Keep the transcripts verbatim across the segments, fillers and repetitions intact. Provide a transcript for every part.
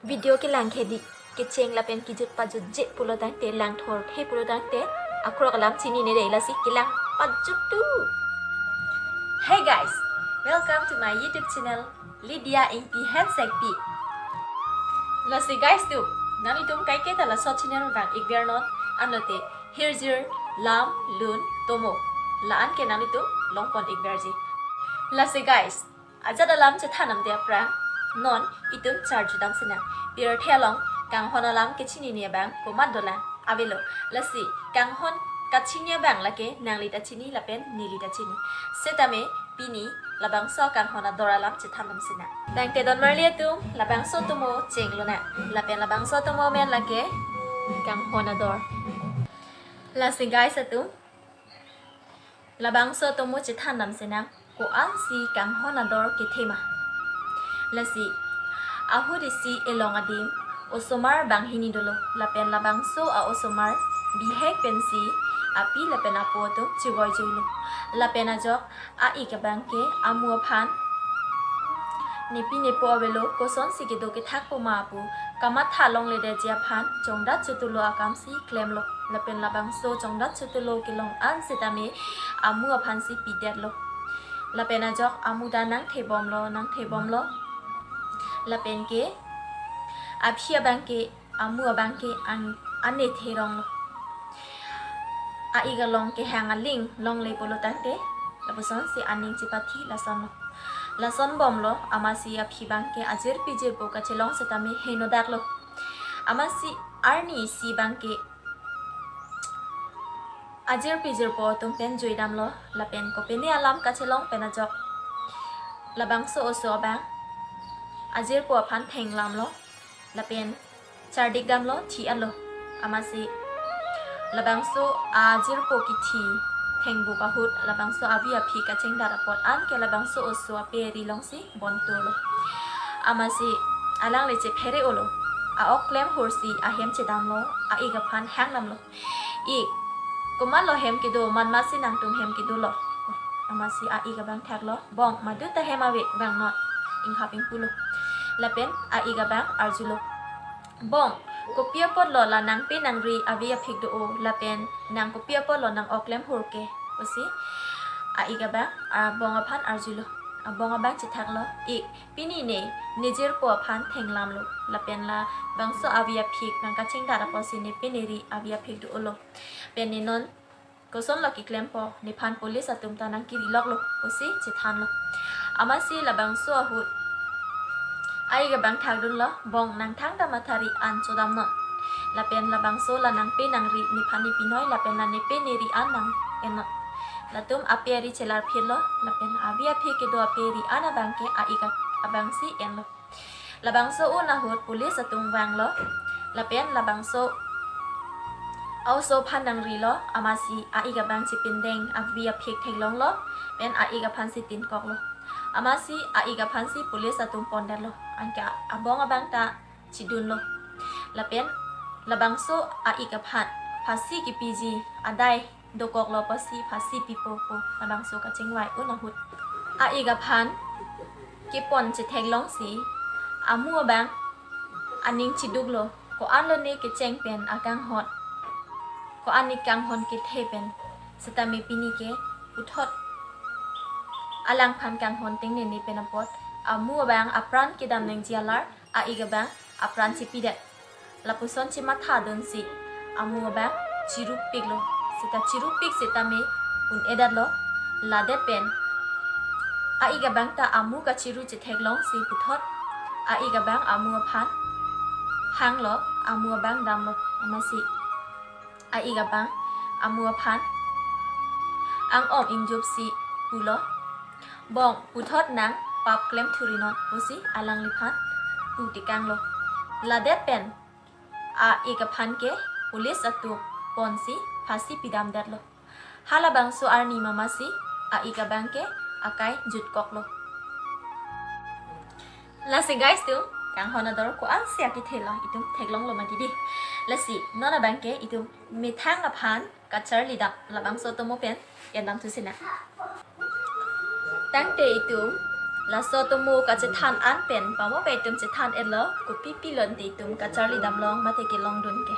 Video kelang khedi, kecheng lapen kejut pajutje pulo tangte, lang thorthe pulo tangte, akrok alam chinine dei, lasi kelang pajut tu. Hey guys, welcome to my YouTube channel, Lydia Ingti Hansekpi. Lasi guys tu, nanglitum kaike ta laso channel vang ikber non, anlote hirjir lam lun tomo la-an ke nanglitum longpon ikberji. Lasi guys, ajat alam chethan damde aphrang, non itum charju dam sinang. Pirthe along kanghon alam kechinine abang komat dolang, avelo. Lasi kanghon kachini abang lake nangli ta chini lapen neli ta chini. Setame pini labangso kanghon ador alam chethan dam sinang. Tangte don marli atum, labangso tomo chenglonang. Lapen labangso tomo amen lake kanghon ador. Lasi guys atum, labangso tomo chethan dam sinang, ko-ansi kanghon ador kethe ma. Lasi ahut isi elong adim osomar banghini dolo, lapen labangso a-osomar bihek pensi api lapen apo atum chevoi juilo. Lapen ajok a-ik abang ke amu aphan nepi nepo avelo, kosonsi kedo kethakpo ma pu kamatha longledetji aphan chongdat chutulo akamsi klemlo. Lapen labangso chongdat chutulo kelong an setame amu aphansi pidetlo. Lapen ajok amu ta nangthebomlo, nangthebomlo. Lapen ke aphi abang ke amu abang ke an, ane theronglo. A-ik along kehang aling longle pulo tangte, lapusonsi aning chepathi lasonlo. Lasonbomlo, amatsi aphi abang ke ajirpi jirpo kachelong setame henodaklo. Amatsi arni isi abang ke ajirpi jirpo atum pen juidamlo, lapen kopine alam kachelong pen ajok labangso oso abang ajirpo aphan thenglamlo, lapen chardik damlo, thi-etlo. Amatsi labangso ajirpo kethi thengbup ahut labangso avi aphi kachingdat apot anke labangso oso ape ari alongsi bonturlo. Amatsi alangli chephere-olo, a-ok klem hursi ahem chedamlo, a-ik aphan hangdamlo. Ik, komatlo hem kedo, manmatsi nangtum hem kedolo? Amatsi a-ik abang thaklo, bong, madut ta hem ave, vangnon, inghap ingpulo. Lapen a-ik abang arjulo, bong, kopi apotlo la nangpe nangri avi aphik do-o, lapen nang kopi apotlo nang-ok klem hur ke, pusi a-ik abang, a, bong aphan arjulo. A, bong abang chethaklo, ik, pini ne nejirpo aphan thenglamlo, lapen labangso avi aphik nangkachingdat apotsi nepe neri avi aphik do-olo. Pen ne non kosonlo keklempo, nephan police atum ta nangkiriloklo, pusi chethanlo. Amatsi labangso ahut a-ik abang thakdunlo, bong, nang thangta mathari an chodamnon. Lapen labangso la nangpe nangri nephan nepinoi, lapen la nepe neri an nang-ennon. Latum ape ari chelarphitlo, lapen avi aphik kedo ape ari an abang ke a-ik abangsi enlo. Labangso un ahut police atum vanglo, lapen labangso a-oso aphan nangrilo, amatsi a-ik abang chepindeng avi aphik theklonglo, pen a-ik aphansi tinkoklo. Amatsi a-ik aphansi police atum pondetlo, anke abong abang ta chedunlo. Lapen labangso a-ik aphan phasi kepiji adai dokoklo pusi phasi pipo pu labangso kachingvai un ahut, a-ik aphan kepon chetheklongsi amu abang aning chiduklo, ko-anlo ne kecheng pen akanghon, ko-an ne kanghon kethe pen, setame pini ke puthot alangphan kanghon tengnene pen apot amu abang apran kedam nangji alar a-ik abang apran chepidet. Lapuson chematha dunsi amu abang chirupiklo. Seta chirupik setame un-edetlo. Ladet pen a-ik abang ta amu kachiru chetheklongsi puthot a-ik abang amu aphan hanglo, amu abang damlo. Amatsi a-ik abang amu aphan ang-om ingjupsi pulo, bong, puthot nang pap klem thurinon, pusi alangliphan pu tekanglo. Ladet pen a-ik aphan ke police atum ponsi phasi pidamdetlo. Halabangso arni mamatsi a-ik abang ke akai jutkoklo. Lasi guys, itum kanghon ador ko-ansi akethe lo, itum theklonglo mati dei. Lasi non abang ke itum methang aphan kacharlidam, labangso atomo pen endam thusinang. Tangte itum Laso atomo kachethan an pen pamo pen itum chethan etlo, kopi pi lo ante itum kacharli damlong mate kelongdun ke.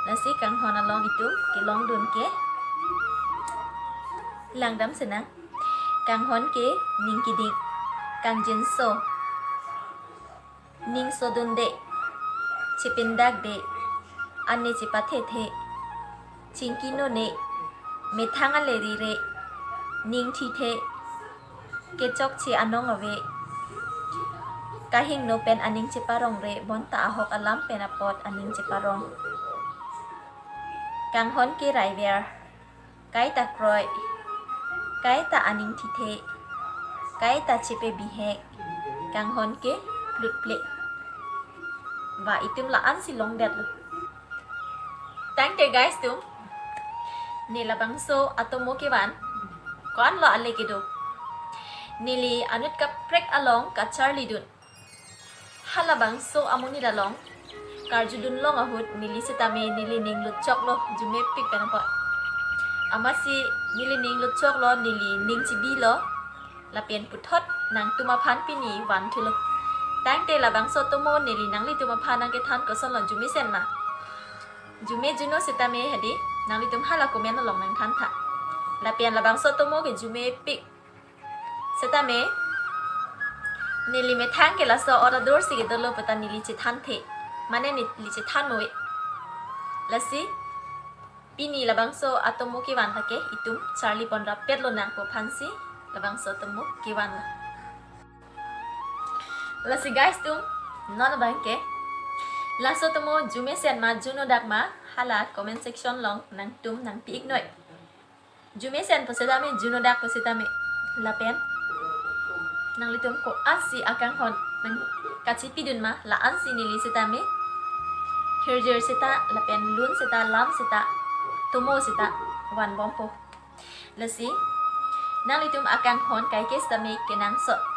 Lasi kanghon along itum kelongdun ke. Langdam senang. Kanghon ke ning kiding, kangjinso, ning sodunde, chepindakde, ane chepathethe, chingki none, methang ale rire, ning thithe, kechokche anong ave, kahingno pen aning cheparongre, bonta ahok alam pen apot aning cheparong. Kanghon ke raiver, kaita kroi, kaita aning thithe, kaita chepe bihek, kanghon ke plutple. Va, itum la-ansi longdetlo. Tangte guys atum, ne labangso atomo kevan ko-an lo ale kedo. Neli anut kaprek along kacharlidun. Halabangso amonit along karjudun long ahut neli setame neli ning lutchoklo, jumepik pen apot. Amatsi neli ning lutchoklo, neli ning chibilo. Lapen puthot nangtum aphan pini vanthulo. Tangte labangso atomo neli nanglitum aphan nangkethan kosonlo, jumesen ma? Jume juno setame hadi, nanglitum hala comment along nangthantha. Lapen labangso atomo ke jumepik setame, neli methang ke laso ora dorsi kedolo puta neli chethanthe. Mane neli chethan moi. Lasi pini labangso atomo kevan lake itum charli pon rapetlo nangpo aphansi labangso atomo kevanlo. Lasi guys atum, non abang ke laso atomo jumesen ma junodak ma, hala comment section along nangtum nangpi-iknoi. Jumesen pu setame, junodak pu setame. Lapen nanglitum ko-ansi akanghon nangkachipidun ma, la-ansi neli setame hirjir seta, lapen lun seta, lam seta, tomo seta vanbompo. Lasi nanglitum akanghon kaike setame kenangsot